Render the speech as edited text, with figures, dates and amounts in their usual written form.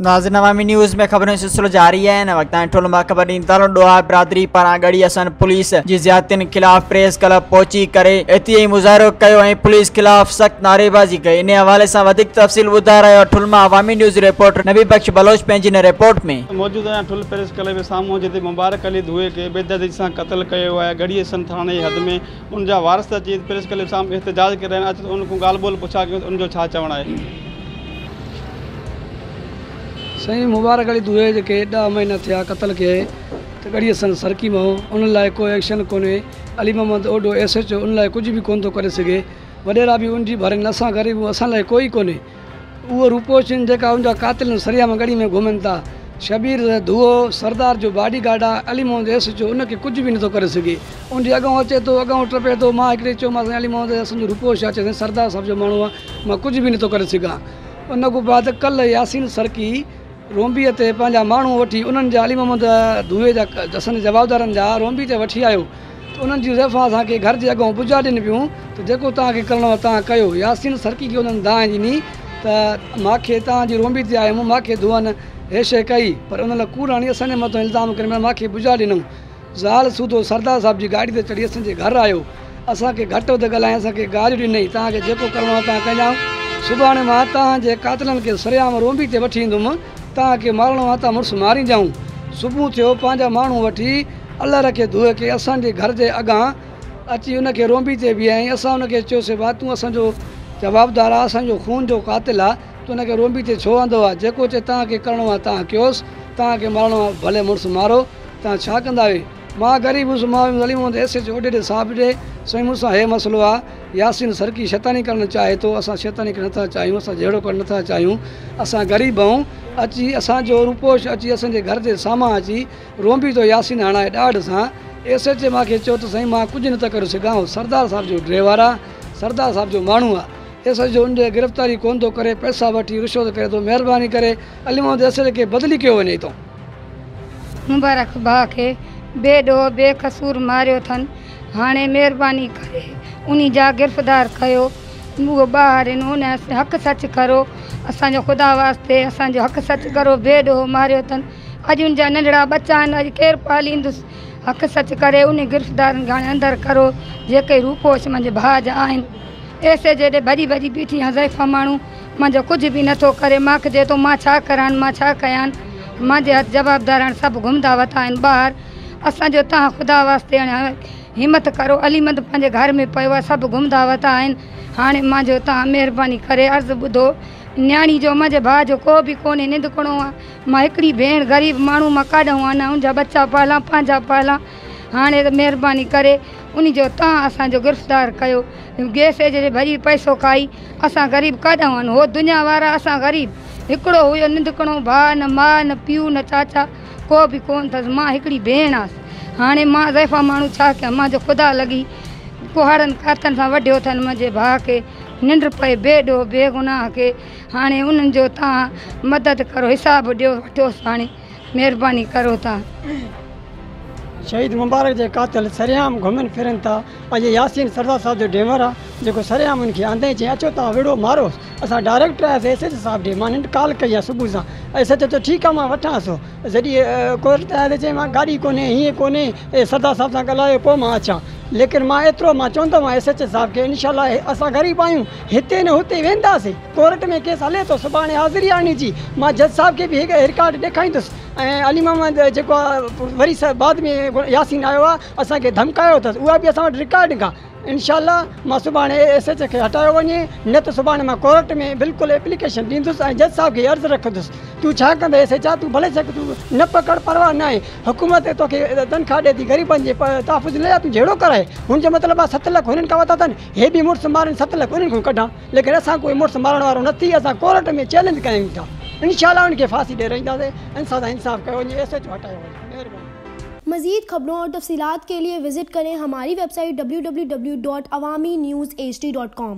ناظرين عوامي نيوز ۾ خبرن جو سلسلو جاري آهي. هن وقت تائين ٺل مان خبر ڏيندڙ ڏوهاري برادري پاران ڳڙهي حسن پوليس جي زيادتين خلاف پريس ڪلب پهچي ڪري احتجاجي مظاهرو ڪيو ۽ پوليس خلاف سخت نعريبازي ڪئي. انهي حوالي سان وڌيڪ تفصيل ٻڌائي رهيو آهي ٺل مان عوامي نيوز رپورٽر نبي بخش بلوچ پنهنجي هن رپورٽ ۾. موجود آهيان ٺل پريس ڪلب جي سامهون جتي مبارڪ علي ڌوئي کي بيدردي سان قتل ڪيو ويو آهي. ڳڙهي حسن ٿاڻي جي حد ۾ ان جا وارث اچي پريس ڪلب سامهون احتجاج ڪري رهيا آهن. اچ ته ان کان ڳالهه ٻولهه پڇا ڪيون ته ان جو ڇا چوڻ آهي. سائين مبارڪ علي دوهي جيڪي ڏهه مهينا ٿيا قتل ڪيائي ته ڳڙهي حسن سرڪي مئو ان لاء ڪو ايڪشن ڪونهي Ali Muhammad Odho S H O ان لاء ڪجهه به ڪونه ٿو ڪري سگهي وڏيرا به ان جي ڀرين اسان غريب اسان لاء ڪوئي ڪونهي اهو روپوش آهن جيڪا ان جا قاتل آهن سريام ڳڙهي ۾ گهمن ٿا شبير دوهو سردار جو باڊي گارڊ آ Ali Mohammad S H O ان کي ڪجهه به نٿو ڪري سگهي ان جي اڳئون اچي ٿو اڳئون ٽپي ٿو مان هڪڙي چيومانس سائين علي محمد اسان جو روپوش آ چي سائين سردار صاحب جو ماڻهو آ مان ڪجهه به نٿو ڪري سگهان. ان کان بعد ڪلهه ياسين سرڪي رونبيء تي پنهنجا ماڻهو وٺي انهن جا علي محمد ڌوئي جا اسان جي جوابدارن جا رونبي تي وٺي آيو ته انهن جون زائفان اسان کي گهر جي اڳئون بجا ڏين پيون ته جيڪو توهان کي ڪرڻو آهي توهان ڪيو. ياسين سرڪي کي انهن دانهن ڏني ته مان کي توهان جي رونبي تي آيم مان کي ڌوئن هي شيء ڪئي پر انهن ڪوڙ هڻي اسان جي مٿان الزام ڪري مان کي بجا ڏنائون. زال سوڌو سردار صاحب جي گاڏي تي چڙهي اسان جي گهر آيو. اسان کي گهٽ وڌ ڳالهائي اسان کي گاريون ڏنائين، توهان کي جيڪو ڪرڻو آهي توهان ڪجائون. سڀاڻي مان توهان جي قاتلن کي سرعام رونبي تي وٺي ايندم. توهان کي مارڻو آهي ته مڙس مارينجائون. صبح ٿيو پنهنجا ماڻهو وٺي الله رکي ڌوئي کي اسان جي گهر جي اڳان اچي ان کي رونبي تي بيهايائين. اسان ان کي چيوسين ڀاء تون اسان جو جوابدار آ، اسان جو خون جو قاتل آ، تون ان کي رونبي تي ڇو آندو آ؟ جيڪو چئي توهان کي ڪرڻو آ توهان ڪيوس، توهان کي مارڻو آ ڀلي مڙس مارو. توهان ڇا ڪندا آهيو؟ مان غريب هيس، مان ويم علي محمد ايس ايڇ او ڏي صاحب ڏي، سائين مون سان هي مسئلو آ، ياسين سرڪي شيطاني ڪرڻ چاهي ٿو، اسان شيطاني ڪرڻ نٿا چاهيون، اسان جهيڙو ڪرڻ نٿا چاهيون، اسان غريب آهيون، اچي اسان جو روپوش اچي اسان جي گهر جي سامهان اچي رونبي ٿو ياسين هڻائي ڏاڍ سان، ايس ايڇ اي مان کي چيو ته سائين مان ڪجهه نٿو ڪري سگهان، هو سردار صاحب جو ڊريور آ، سردار صاحب جو ماڻهو آ، ايس ايڇ او ان جي گرفتاري ڪونه ٿو ڪري، پئسا وٺي رشوت ڪري ٿو، مهرباني ڪري علي محمد ايس ايڇ اي کي بدلي ڪيو وڃي ٿو. مبارڪ ڀاء کي بي ڏوهه بي قصور ماريو اٿن هاڻي مهرباني ڪري انهي جا گرفتار ڪيو اهو ٻاهر ان ان حق سچ ڪرو اسان جو خدا واسطي اسان جو حق سچ ڪرو بي ڏوهه ماريو اٿن اڄ ان جا ننڍڙا ٻچا آهن اڄ ڪير پاليندس حق سچ ڪري انهي گرفتارن کي هاڻي اندر ڪرو جيڪي روپوش منهنجي ڀاء جا آهن ايس ايڇ اي ڏي ڀڄي ڀڄي بيٺي آهيان ضعيفا ماڻهو منهنجو ڪجهه به نٿو ڪري مان کي چئي ٿو مان ڇا ڪران مان ڇا ڪيان مانجي هٿ جوابدار هاڻي سڀ گهمندا وتا آهن ٻاهر اسان جو تهان خدا واسطي هاڻي همت ڪرو علي مند پنهنجي گهر ۾ پيو آهي سڀ گهمندا وتا آهن هاڻي مانجو تهان مهرباني ڪري عرض ٻڌو نياڻي جو مانجي ڀاء جو ڪو به ڪونهي نندڪڻو آ مان هڪڙي ڀيڻ غريب ماڻهو مان ڪاڏهون آنان ان جا ٻچا پالان پنهنجا پالان هاڻي ته مهرباني ڪري انهي جو تهان اسان جو گرفتار ڪيو گيس ايجنسي ڀڄي پئسو کائي اسان غريب ڪاڏانهن آهن هو دنيا وارا اسان غريب هڪڙو هيو ننڌڪڻو ڀاء نه ماء نه پيء نه چاچا ڪو به ڪونه اٿس مان هڪڙي ڀيڻ آس هاڻي مان ضعيفا ماڻهو ڇا ڪيان مان جو خدا لڳي ڪهاڙن ڪاتن سان وڍيو اٿن منهنجي ڀاء کي ننڊ پئي بي ڏوهه بي گناهه کي هاڻي انهن جو تان مدد ڪرو حساب ڏيو وٺوس هاڻي مهرباني ڪرو تان. شهيد مبارڪ جي قاتل سرعام گهمن ڦرن ٿا اڄ ياسين سردار صاحب جو ڊريور آ جيڪو سرعام ان کي آندائين چيائين اچو توهان وڙهو ماروس اسان ڊائريڪٽ آياسين ايس ايڇ او صاحب ڏي مان هن ڪال ڪئي آ صبح سان ايس ايڇ او چيو ٺيڪ آ مان وٺانس ٿو جڏهن ڪورٽ تي آياسين چيائين مان گاڏي ڪونهي هيئن ڪونهي اي سردار صاحب سان ڳالهايو پوء مان اچان ليڪن مان ايترو مان چوندو آهيان ايس ايڇ او صاحب کي انشاء الله اسان غريب آهيون هتي نه هتي وينداسين ڪورٽ ۾ ڪيس هلي ٿو سڀاڻي حاضري آڻي جي مان جج صاحب کي به هي رڪارڊ ڏيکاريندس ۽ علي محمد جيڪو وري بعد ۾ ياسين آيو آ اسان کي ڌمڪايو اٿس اها به اسان وٽ رڪارڊنگ آ انشاء الله مان سڀاڻي ايس ايڇ کي هٽايو وڃي نه ته سڀاڻي مان ڪورٽ ۾ بلڪل ايپليڪيشن ڏيندس ۽ جج صاحب کي عرض رکندس تون ڇا ڪندين ايس ايڇ آ تون ڀلي سڪ تون نه پڪڙ پرواهه ناهي حڪومت توکي تنخواه ڏي ٿي غريبن جي تحفظ لاء تون جهيڙو ڪرائي هن جو مطلب آ 7 لک هنن کان ورتا اٿن هي به مڙس مارن 7 لک انهن کان ڪڍان ليڪن اسان ڪوئي مڙس مارڻ وارو نه ٿي اسان ڪورٽ ۾ چئلينج ڪيون ٿا انشاء الله ان کي ڦاسي ڏيارائينداسين انسان سان انصاف ڪيو وڃي ايس ايڇ او هٽايو وڃي مهرباني. مزيد خبرون اور تفصيلات کے لئے وزٹ کریں ہماری ویب سائٹ www.awamiNewsHD.com.